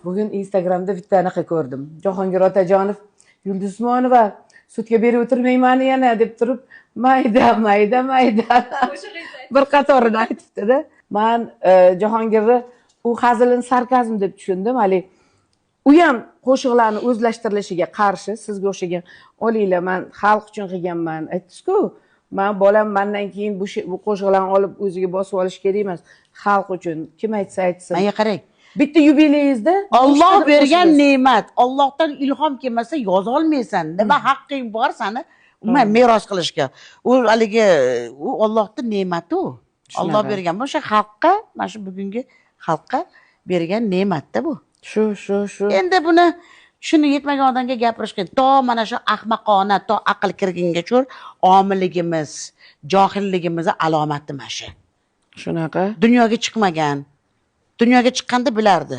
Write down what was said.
Bugun Instagramda bitta anaqa ko'rdim. Jahongir Otajonov "Yulduz Usmonova, sudga berib o'tirmayman yana" deb turib, mayda mayda mayda bir qatorini aytibdi-da. Man Jahongirni u hazilini sarkazm deb tushundim. Haligi u ham qo'shiqlarni o'zlashtirilishiga qarshi, sizga o'xshagan olinglar, man xalq uchun qilganman aytdingiz-ku. Man bolam mandan keyin bu qo'shiqlarni olib o'ziga bosib olish kerak emas. Xalq uchun kim aytsa aytsin. Menga qarang. Bitta yubileyingizda Olloh nechtadir bergan qo'shig'ingiz- ne'mat. Ollohdan ilhom kelmasa, yozolmaysan. Nima haqqing bor sani umuman meros qilishga? U haligi, u Ollohni ne'mati u. Olloh bergan o'sha xalqqa, mana shu bugungi xalqqa bergan ne'matda bu. Shu, shu, shu. Endi buni tushunib yetmagan odamga gapirish qiyin. To mana shu ahmoqona, to aql kirgungacha omilligimiz, johilligimizni alomati mana shu. Shunaqa. Dunyoga chiqmagan. Dunyoga chiqqanda bilardi.